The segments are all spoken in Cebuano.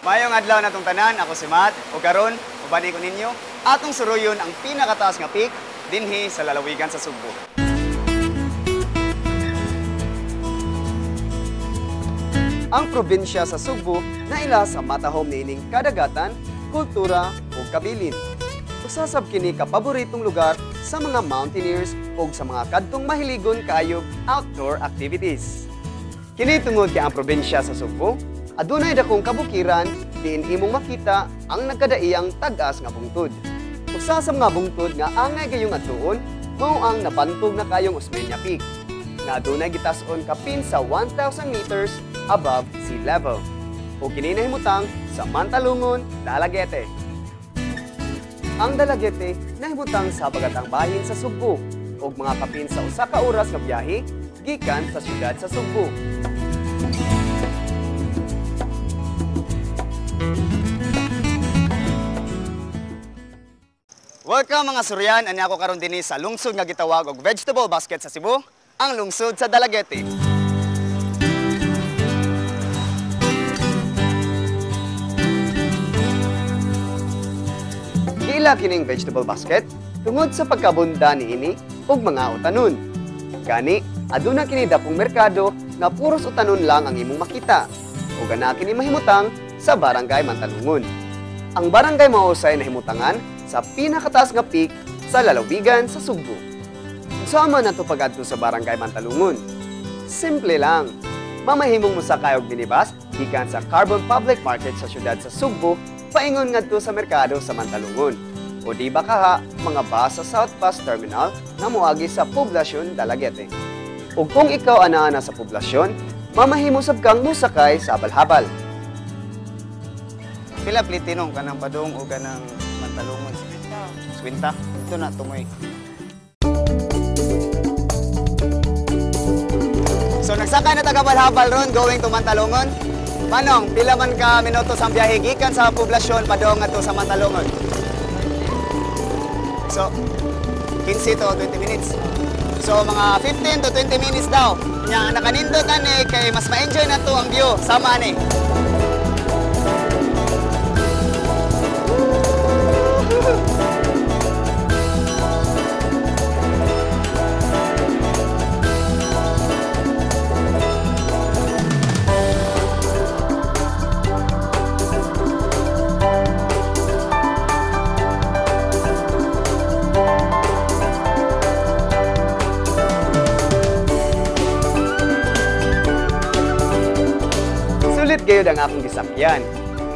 Mayong adlaw na tong tanan, ako si Matt, o karon, uban ko ninyo, atong suruyon ang pinakataas nga peak dinhi sa lalawigan sa Sugbo. Ang probinsya sa Sugbo naila sa matahom niining kadagatan, kultura ug kabilin. Usa sab kini ka paboritong lugar sa mga mountaineers ug sa mga kadtong mahiligon kaayog outdoor activities. Kini tungod kay ang probinsya sa Sugbo adunay dakong kabukiran diin imong makita ang nagkadaiyang tag-as nga bungtod. Usa sa mga bungtod nga angay gayong adtuon mao ang nabantog na kayong Osmeña Peak, nga adunay gitas-on kapin sa 1,000 meters above sea level. O kini nahimutang sa Mantalungon, Dalaguete. Ang Dalaguete nahimutang sa bagatang bahin sa Sugbo ug mga kapin sa usa ka oras nga biyahe gikan sa syudad sa Sugbo. Welcome mga suryan, ani ako karon dinhi sa lungsod nga gitawag og vegetable basket sa Cebu, ang lungsod sa Dalaguete. Giila kining vegetable basket tungod sa pagkabunda niini og mga utanon. Gani, aduna kini dakong merkado nga puros utanon lang ang imong makita. Ug ana kini mahimutang sa Barangay Mantalungon. Ang Barangay Mausay nahimutangan sa pinakataas nga peak sa lalawigan sa Sugbo. Unsa man nato pagadto sa Barangay Mantalungon? Simple lang. Mamahimong mosakay og minibus gikan sa Carbon Public Market sa syudad sa Sugbo paingon ngadto sa merkado sa Mantalungon. O di ba kaha mga bus sa South Bus Terminal nga moagi sa poblasyon Dalaguete. Ug kung ikaw ana-ana sa poblasyon, mamahimo sab kang mosakay sa habal-habal. Pila plitinong kanang padung o kanang Mantalungon? Swinta. Ito na, tumoy. So nagsakay na taga-habal ron going to Mantalungon. Manong, pila man ka minuto sa biyahe gikan sa poblasyon padung ngadto sa Mantalungon? So 15 to 20 minutes. So mga 15 to 20 minutes daw. Nya nakanindot ani kay mas ma-enjoy na to ang view sama ani. Sulit gayud ang akong gisakyan.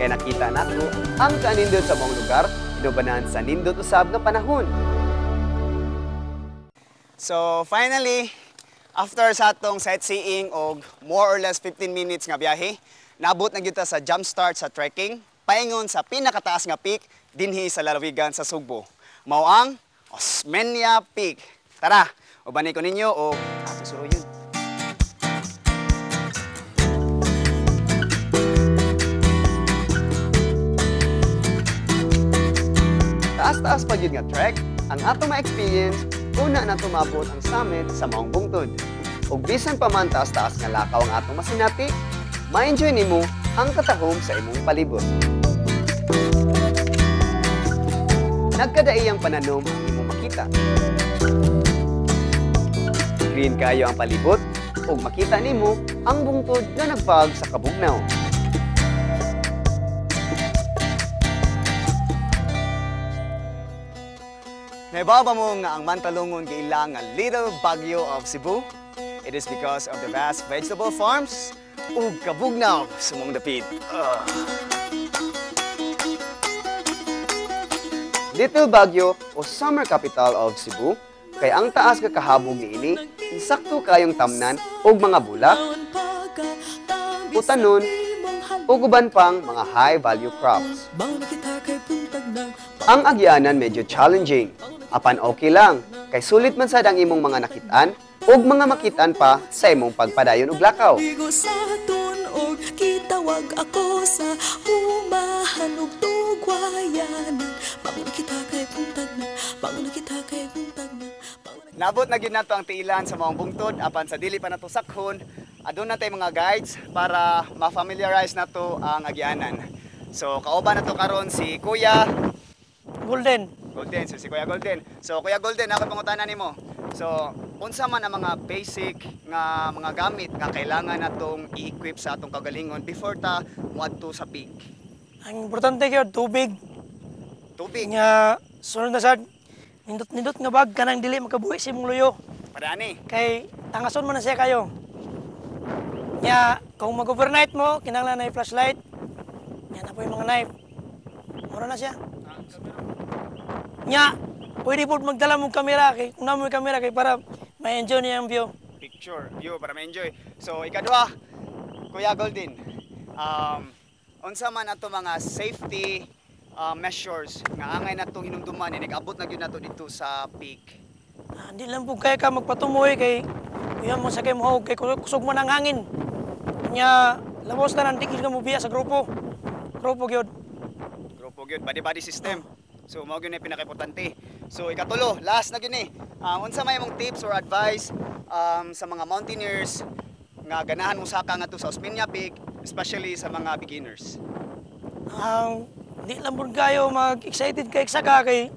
Kaya nakita nako ang kanindot sa maong lugar, inubanan sa nindot usab nga panahon. So finally, after sa atong sightseeing og more or less 15 minutes nga biyahe, naabot na gyud ta sa jump start sa trekking, paingon sa pinakataas nga peak dinhi sa lalawigan sa Sugbo. Mao ang Osmeña Peak. Tara, ubanin ko ninyo og atong suruyon. Taas-taas pa gyud nga trek ang atong ma-experience una na tumabot ang summit sa maong bungtod. Ug bisan pa man taas-taas nga lakaw ang atong masinati, ma-enjoy nimo ang katahom sa imong palibot. Nagkadaiyang pananom ang imong makita. Green kayo ang palibot ug makita nimo ang bungtod nga nagpag sa kabugnaw. Nahibaw ba mo nga ang Mantalungon giila nga Little Baguio of Cebu? It is because of the vast vegetable farms ug kabugnaw sa mong dapit. Little Baguio o summer capital of Cebu kay ang taas nga kahabog niini insakto kayong tamnan og mga bulak, utanon ug uban pang mga high value crops. Ang agyanan medyo challenging. Apan okay lang, kay sulit man sad ang imong mga nakitaan ug mga makitaan pa sa imong pagpadayon og lakaw. Nabot na gyud nato ang tiilan sa maong bungtod apan sa dili pa nato sakhon, aduna tay mga guides para ma-familiarize nato ang agyanan. So kauban na to karon si Kuya Golden. Golden, so si Kuya Golden. So Kuya Golden, ako pangutana nimo. So unsa man ang mga basic nga mga gamit nga kailangan natong i-equip sa atong kagalingon before ta moadto sa peak? Ang importante kayo, tubig. Tubig. Nga, sunod na sad, nindot-nindot nga bag kanang dili makabuhi sa imong luyo. Para ani. Kay tangason man na siya kayo. Nya, kung mag-overnight mo, kinahanglan na flashlight. Nya na po yung mga knife. Mura na siya. Nya, pwede po magdala mong kamera kay kung mo kamera kay para ma-enjoy niya ang view. Picture, view para ma-enjoy. So ikaduha, Kuya Golden. Unsa man ato mga safety measures nga angay natong hinumduman inig abot na gyud nato dito sa peak? Ah, di lang po kaya ka magpatumoy kay kuya mo sa kay mo kay kusog man ang hangin. Nya, labos na nang di ka mo biya sa grupo. Grupo gyud. Grupo gyud, body body system. So mao gyud na pinakaimportante. So ikatulo, last na gyud ni. Unsa may imong tips or advice sa mga mountaineers nga ganahan mo saka ngadto sa Osmeña Peak, especially sa mga beginners? Ang di lang po kayo mag-excited kay saka kay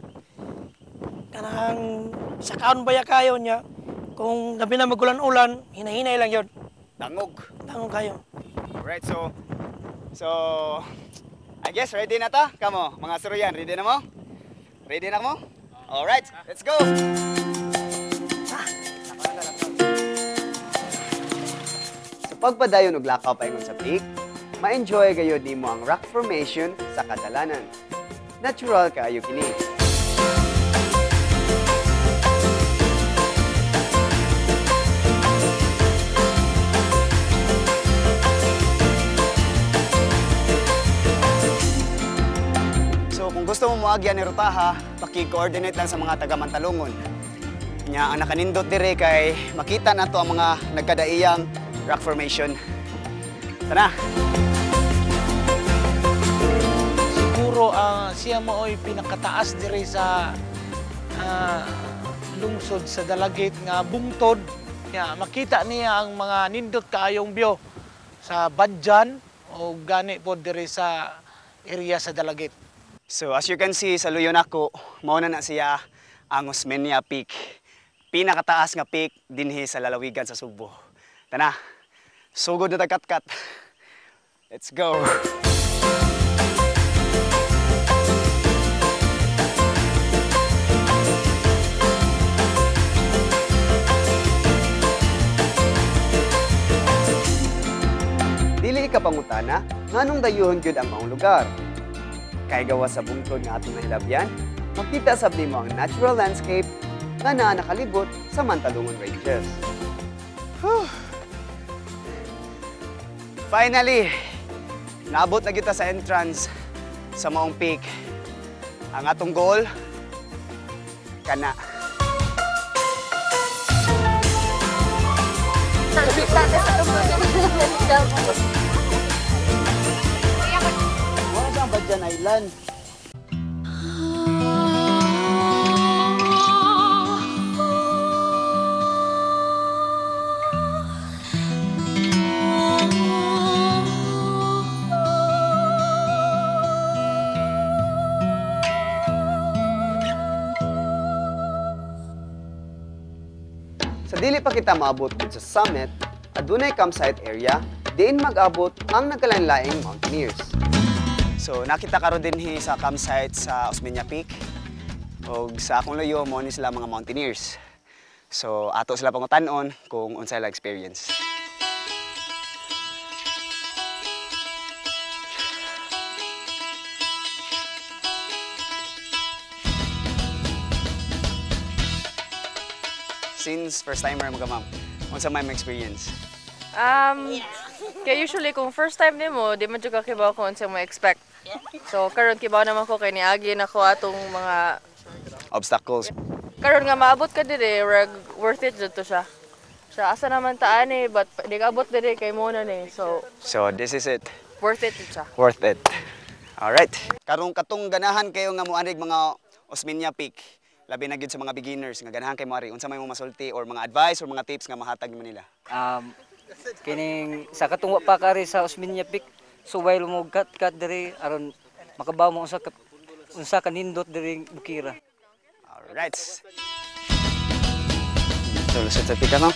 kanang sakaon baya kayo niya. Kung gabi na magulan-ulan, hinahinay lang yun. Dangog. Tangon kayo. Alright, so I guess ready na ta? Kamo, mga suruyan, ready na mo? Ready na mo? Alright, let's go! Sa pagpadayon og lakaw paingon sa peak, ma-enjoy gayud nimo ang rock formation sa kadalanan. Natural kaayo kini. So kung gusto mo moagya ni Rutaha, paki-coordinate lang sa mga taga Mantalongon. Nya ang nakanindot dire kay makita nato ang mga nagkadaiyang rock formation. Tara. Siguro siya mao'y pinakataas diri sa lungsod sa Dalagit nga bungtod. Ya, makita niya ang mga nindot kaayong view sa Badjan o gani po diri sa area sa Dalagit. So as you can see sa luyo nako, mao na na siya ang Osmeña Peak. Pinakataas nga peak dinhi sa lalawigan sa Sugbo. Tana, sugod na tagkatkat. Let's go. Dili ka pangutana nganong dayuhon gyud ang maong lugar. Kay gawas sa bungtod nga atong nahilabyan, makita sab nimo ang natural landscape nga naa nakalibot sa Mantalongon Ranges. Whew. Finally, naabot na kita sa entrance sa maong peak. Ang atong goal, kana. Wala siyang Badjan Island. Sa dili pa kita maabot gud sa summit, adunay campsite area diin mag-abot ang nagkalain-laing mountaineers. So nakita karon dinhi sa campsite sa Osmeña Peak. Og sa akong luyo mo ni sila mga mountaineers. So ato sila pangutan-on kung unsay ila experience. Since first timer mo ka, ma'am, unsa may experience? Kaya usually kung first time nimo, di man jud ka kibaw kung unsa mo expect. So karon kibaw naman ko kay niagi nako atong mga obstacles. Karon nga maabot ka dire, worth it jud to siya. Siya asa naman ta ani, but di ka abot dire kay mo na ni. So this is it. Worth it jud siya. Worth it. All right. Karong katong ganahan kayo nga moanig mga Osmeña Peak, labi na gyud sa mga beginners nga ganahan kay moari, unsa may mo masulti or mga advice or mga tips nga mahatag nimo nila? Kining sa katong wa pa kari sa Osmeña Peak, Suway mo kat-kat diri aron makabaw mo unsa ka nindot diri bukira. Alright. So, lusot sa pika, no?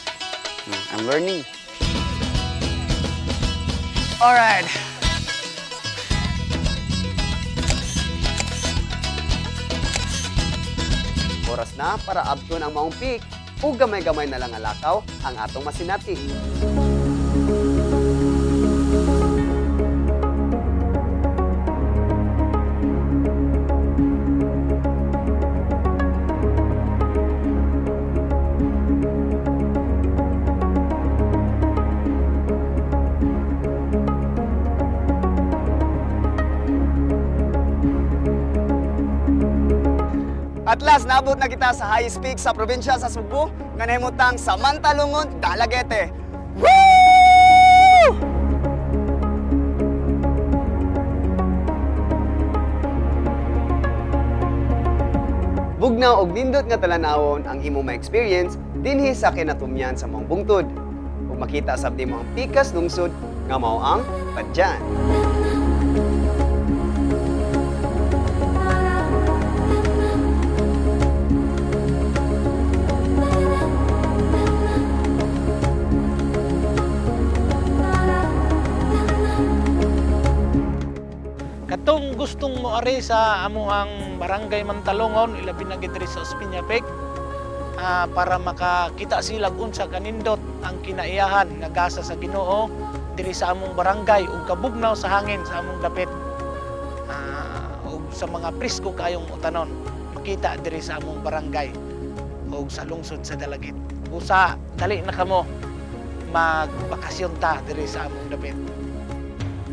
I'm learning. Alright. Oras na para abton ang maong peak o gamay-gamay na lang ang lakaw ang atong masinati. At last, naabot na kita sa highest peak sa probinsya sa Sugbo nga nahimutang sa Mantalongon, Dalaguete. Woo! Bugnaw og nindot nga talan-awon ang imong ma-experience dinhi sa kinatumyan sa maong bungtod. Ug makita sab nimo ang pikas lungsod nga mao ang Badyan. Katong gustong moari sa amuang barangay Mantalongon, ilabi na gid diri sa Ospina Peak, para makakita sila unsa kanindot ang kinaiyahan nga gasa sa Ginoo diri sa among barangay ug kabugnaw sa hangin sa among dapit. Ug sa mga presko kayong utanon makita diri sa among barangay ug sa lungsod sa Dalaguete. Busa dali na kamo magbakasyon ta diri sa among dapit.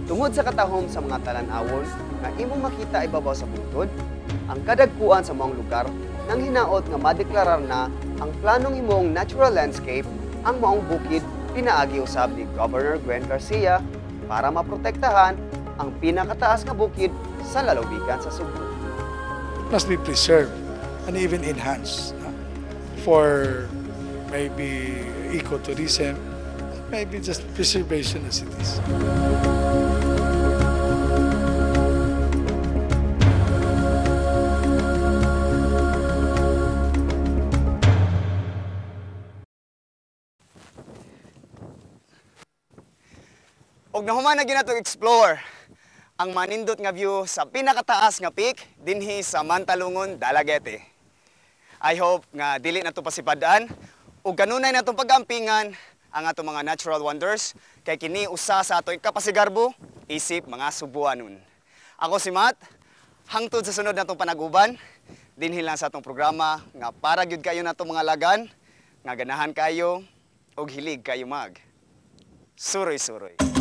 Tungod sa katahom sa mga talan-awon nga imong makita ibabaw sa bungtod, ang kadagkuan sa maong lugar nang hinaot nga madeklarar na ang planong himong natural landscape ang maong bukid pinaagi usab ni Governor Gwen Garcia para maprotektahan ang pinakataas nga bukid sa lalawigan sa Sugbo. Must be preserved and even enhanced, no? For maybe ecotourism, maybe just preservation as it is. Og nahuman na ginatong explore ang manindot nga view sa pinakataas nga peak dinhi sa Mantalongon, Dalaguete. I hope nga dili na to pasipadaan ug kanunay natong pag-ampingan ang atong mga natural wonders kay kini usa sa atong kapasigarbo isip mga Subuanon. Ako si Matt, hangtod sa sunod natong panaguban dinhi lang sa atong programa nga para gyud kayo natong mga lagan nga ganahan kayo ug hilig kayo mag suroy-suroy.